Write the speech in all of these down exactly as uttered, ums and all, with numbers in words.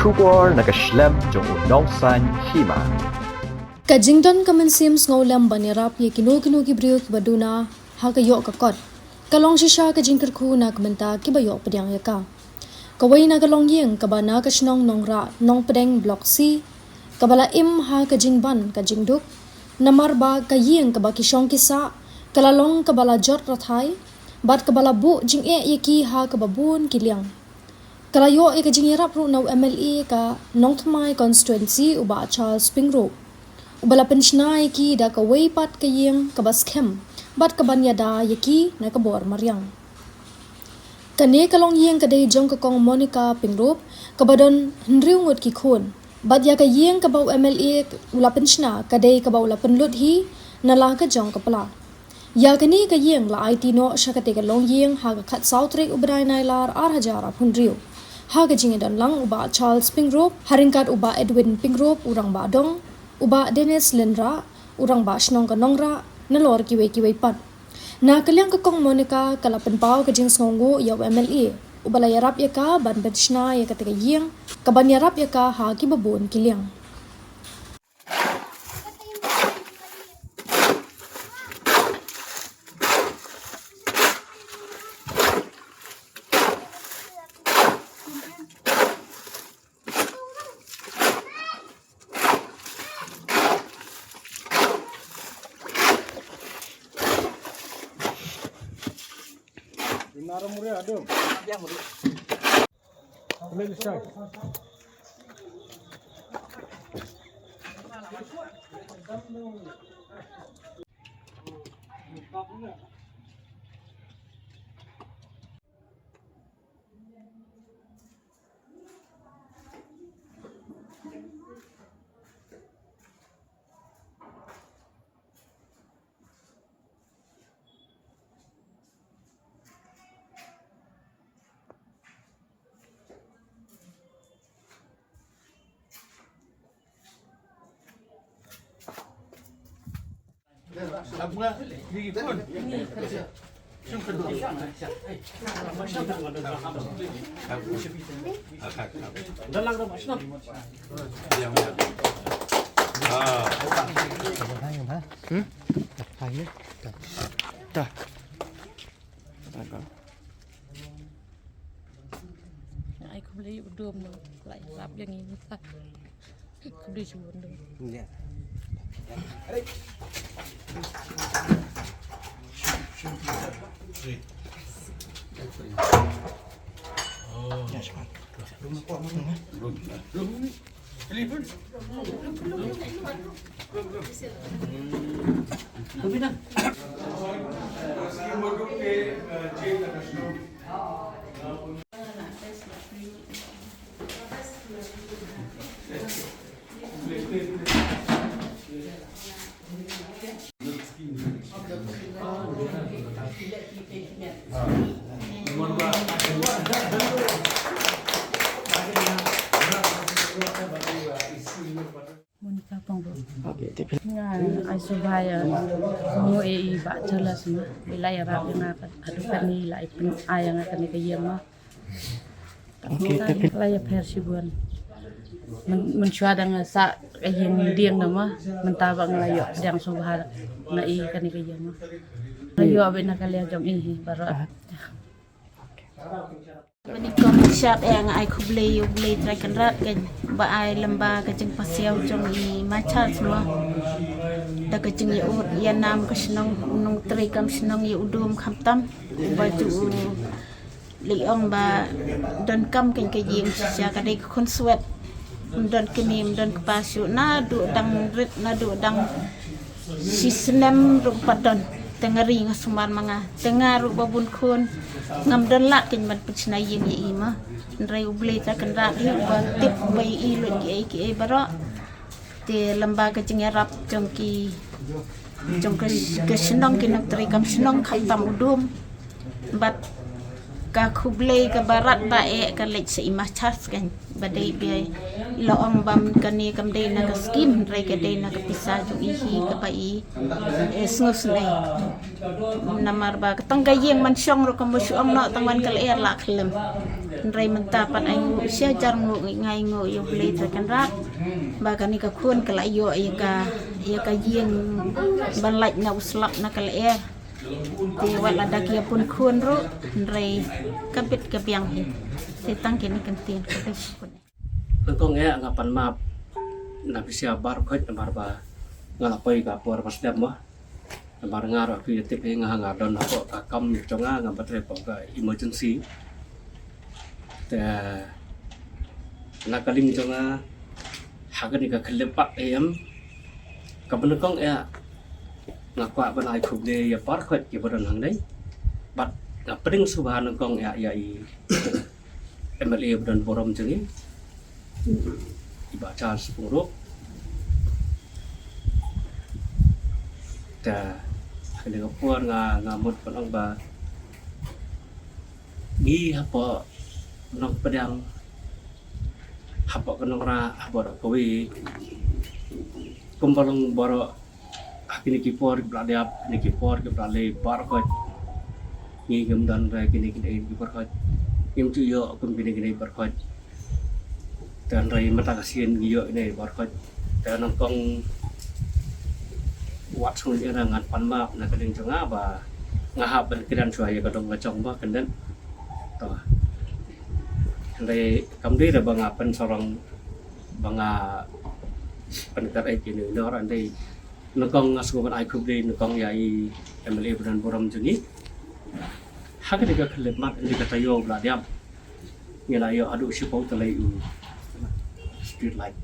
Khubor na ka shlem jong u Nongsaiñ Hima. Ka jingdon ka mynsiem sngewlem ban ïarap ïa kino kino ki briew kiba duna ha ka ïoh ka kot ka long shisha ka jingkyrkhu na ka bynta kiba ïoh pdiang ïa ka. Kawei na ka longïing kaba na ka shnong Nongrah, Nongpdeng, Block C, kaba la im ha ka jingban ka jingduk, namar ba ka ïing kaba ki shong ki sah ka la long kaba la jot rathai bad kaba la buh jingeh ïa ki ha kaba bun ki liang. Ka la ïoh ïa ka jingïarap ruh na u M L A ka Nongthymmai constituency, u Bah Charles Pyngrope, uba la pynshna ïa ki da kawei pat ka ïing kaba skhem bad kaban ïada ïa ki na ka bor mariang. Kane ka longïing ka dei jong ka Kong Monica Pyngrope kaba don hynriew ngut ki khun, bad ïa ka ïing kaba u M L A u la pynshna ka dei kaba u la pynlut hi na la ka jong ka pla. Ïa kane ka ïing la aiti noh sha kata ka longïing ha ka khatsaw tarik u bnai Nailar ar hajar arphew hynriew ha ka jingïadon lang u Bah Charles Pyngrope ha ryngkat u Bah Edwin Pyngrope, u Rangbah Dong, u Bah Dennis Lynrah, u Rangbah Shnong ka Nongrah, nalor kiwei kiwei pat. Na ka liang ka Kong Monica ka la pynpaw ka jingsngewnguh ïa u M L A uba la ïarap ïa ka ban pynshna ïa kata ka ïing kaban ïarap ïa ka ha kiba bun ki liang. Ai khublei u dum no, lai lap yang ini sa. Khublei shibun dum. Ya. Ya, shibun. Monica Pyngrope. Nga ai sngewbha ïa u nongïalam ba Charles ma, i la ïarap ïa nga haduh katne, i la ai pyn-, ai ïa nga kane ka ïing ma. Mynta la ïapher shibun. Myn-, mynshuwa dang sah ka ïing dieng da ma, mynta ba nga la ïoh dang sngewbha nga i kane ka ïing ma. Nga ïoh beit na ka liang jong i hi baroh. Bad i kong shap ïa nga ai khublei ïa U Blei Trai Kynrad ka ba ai lem bad ka jingpasiaw jong i Machar semua. Da ka jingïaud ïa nam ka shnong, u nongtrei kam shnong ïa u dum khamtam. Ba ju u lei ong ba donkam kein ka ïing shisha ka dei ka khun swet. Ym don kmie, ym don kpa shuh, naduh dang rit, naduh dang shi snem ruh pat don. Te nga ri nga sumar ma nga. Te nga ruh ba bun khun ngam don lad kein ban pynshna ïing ïa i ma. Hynrei U Blei Trai Kynrad hi uba tip ba ïa i lut kiei kiei baroh. Te lem bad ka jingïarap jong ki, jong ka, ka shnong, ki nongtrei kam shnong khamtam u dum. Bad ka khublei kaba rad ba eh ka leit sha i Machar kein. Ba dei ba la ong ba kane kam dei na ka skim, hynrei ka dei na ka pisa jong i hi kaba i, eh, sngewsynei. Namar ba ka tang ka ïing man shong ruh kam shu ong noh tang wan ka lyer la khlem. Hynrei mynta pat ai nguh sha jar nguh ngi ngai nguh ïa U Blei Trai Kynrad ba kane ka khun ka la ïoh ïa ka ïa ka ïing ban lait na u slap na ka lyer. Te wat la dak ïa pun khun ruh hynrei ka bit ka biang hi. Te tang kine kyntien ka bit. Nyngkong eh nga pan map na pisa bar khoit namar ba nga la poi ka por ba sdem ma. Namar nga ruh phi tip hi nga nga don hapoh ka kam jong nga nga batrei hapoh ka emergency. Te na ka liang jong nga ha kane ka khyllipmat em ka banyngkong eh nga kwah ban ai khublei ïa bar khoit kiba don hangne. Bad nga pdeng sngewbha nyngkong eh ïa i M L A ba don burom jong ngi i Bah Charles Pyngrope. Te ha kane ka por nga nga mut ban ong ba ngi hapoh Nongpdiang, hapoh ka Nongrah, hapoh Nongkawei, kumba long baroh ha kine ki por kiba la dep, kine ki por kiba la leit baroh khoit ngi ngim don re kine kine ki por khoit, ngim ju ïoh kum kine kine por khoit. Te hynrei mynta ka sien ngi ïoh ine i bar khoit. Te nyngkong wat sngewbha ïa ngan pan map na ka liang jong nga ba nga hap ban kren shuwa ïa ka dong ka jong ba kyndit. To hynrei kam dei re ba nga pynsarong ba nga pynkynrei ïa ine i nor, hynrei nyngkong nga sngewbha ban ai khublei nyngkong ïa i M L A ba don burom jong ngi. Ha kane ka khyllipmat, ha kane ka taïew ba la dep ngi la ïoh haduh shiphew tylli u street light,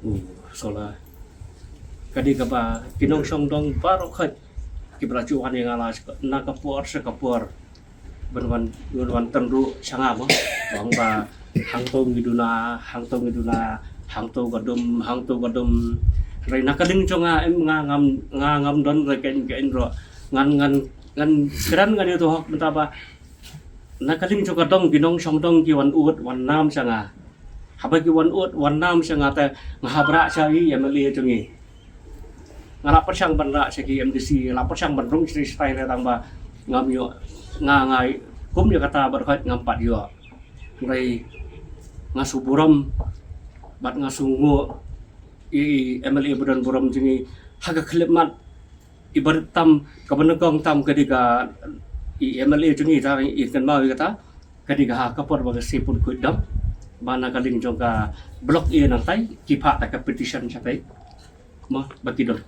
u solar. Ka dei kaba ki nongshong dong baroh khoit kiba la ju wan ïa nga la na ka por sha ka por ban wan, ban wan tynruh sha nga mo. Ba ong ba hangto ngi duna, hangto ngi duna, hangto ka dum, hangto ka dum. Hynrei na ka liang jong nga em nga ngam, nga ngam don re kein kein ruh. Ngan, ngan, ngan kren ngan ïathuh hok mynta ba na ka liang jong ka dong ki nongshong dong ki wan ud wan nam sha nga. Haba ki wan ud wan nam sha nga te nga hap rah sha i M L A jong ngi. Nga la pyrshang ban rah sha ki M D C, nga la pyrshang ban rung sha i sha tai re tang ba ngam ïoh, nga, nga kum ïa kata baroh khoit ngam pat ïoh. Hynrei nga sngewburom bad nga sngewnguh ïa i M L A ba don burom jong ngi ha ka khyllipmat. I barit tam kaba nyngkong tam ka dei ka i M L A jong ngi, ta i kynmaw ïa kata, ka dei ka ha ka por ba ka Sipun Khuid Dam ba na ka liang jong ka Block A nangtai ki phah ta ka petition shatai mo ba ki don,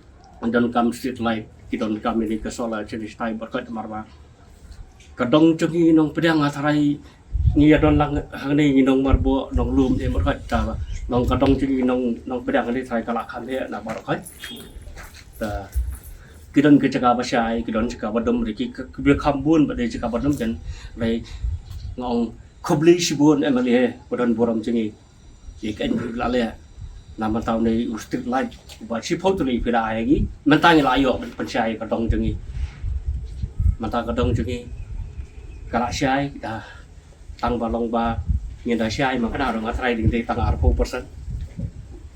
donkam street light, ki donkam ine ka solar sha i sha tai baroh khoit namar ba ka dong jong ngi Nongpdiang nga tharai ngi ïa don lang hangne ngi Nongmarboh, Nonglum, eh, baroh khoit ta ba long ka dong jong ngi Nong, Nongpdiang hangne tharai ka la kham heh na baroh khoit. Ta ki don ka jaka ba shai, ki don jaka ba dum, ki, ki, ki kham bun ba dei jaka ba dum kan. Lai nga ong khublei shibun M L A ba don burom jong ngi. Ïa ka, ïa ka la leh na mynta une u street light ba shiphew tylli phi la ai ngi. Mynta ngi la ïoh ban pynshai ka dong jong ngi. Mynta ka dong jong ngi ka la shai, da tang ba long ba ngin da shai ma kane ruh nga tharai dang dei tang arphew percent.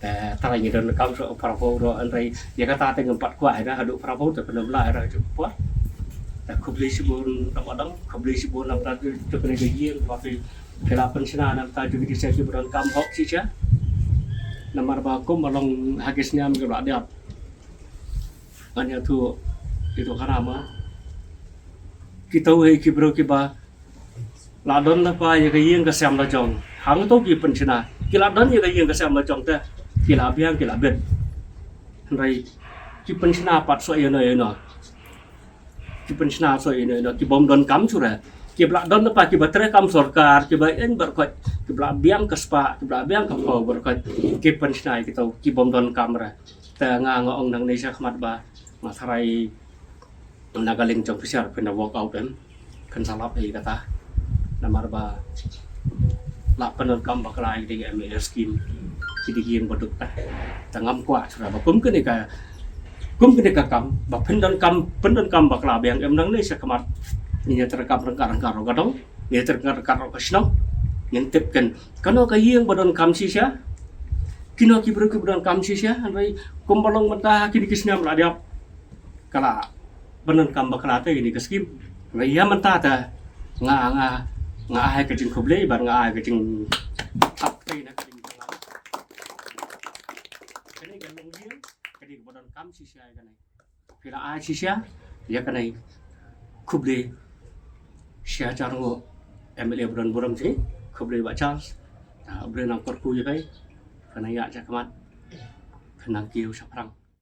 Te tharai ngi donkam shuh phraphew ruh, hynrei ïa kata te ngam pat kwah ïa ka haduh phraphew te pynlong la ïa ka jong por. Te khublei shibun na ba dong, khublei shibun na ba dong jong kane ka ïing ba phi Ki la pynshna na ka bynta jong ki dei sa kiba donkam hok shisha. Namar ba kum ba long ha ki snem kiba la dep, ngan ïathuh, ïathuh khana ma, kito hi ki briew kiba la don lypa ïa ka ïing ka sem la jong. Hangto ki pynshna, ki la don ïa ka ïing ka sem la jong te ki la biang, ki la bit. Hynrei ki pynshna pat shuh ïano ïano. Ki pynshna shuh ïano ïano, ki bym donkam shuh re. Kiba la don lypa, kiba trei kam sorkar, kiba ïeng baroh khoit, kiba la biang ka spah, kiba la biang ka phew baroh khoit, ki pynshna ïa kito ki bym donkam re. Te nga, nga ong nangne sha khmat ba nga tharai na ka liang jong phi shisha phin da walk out, em. Kan sa lap ïa kata. Namar ba la pyndonkam bakla ïa ki M A S scheme, ki dei ki ïing ba duk ta. Te ngam kwah shuh ba kum kane ka, kum kane ka kam ba pyndonkam, pyndonkam bakla biang, em, nangne sha khmat. Ngin ïa trei kam ryngkat ryngkat ruh ka dong, ngin ïa trei kam ryngkat ryngkat ruh ka shnong. Ngin tip kan kano ka ïing ba donkam shisha, kino ki briew kiba donkam shisha. Hynrei kum ba long mynta kine ki snem la dep, ka la pyndonkam bakla te kine ki scheme. Hynrei ïa mynta te nga, nga Nga ai ka jingkhublei bad nga ai ka jingthap kti na ka jingthap. Kane ka long ïing, kane ka ba don kam shisha ïa kane. Phi la ai shisha ïa kane. Khublei shihajar nguh M L A ba don burom jong ngi. Khublei Bah Charles. Ah, U Blei un nang kyrkhu ïa phi. Phin nang ïaid shakhmat, phin nang kiew shaphrang.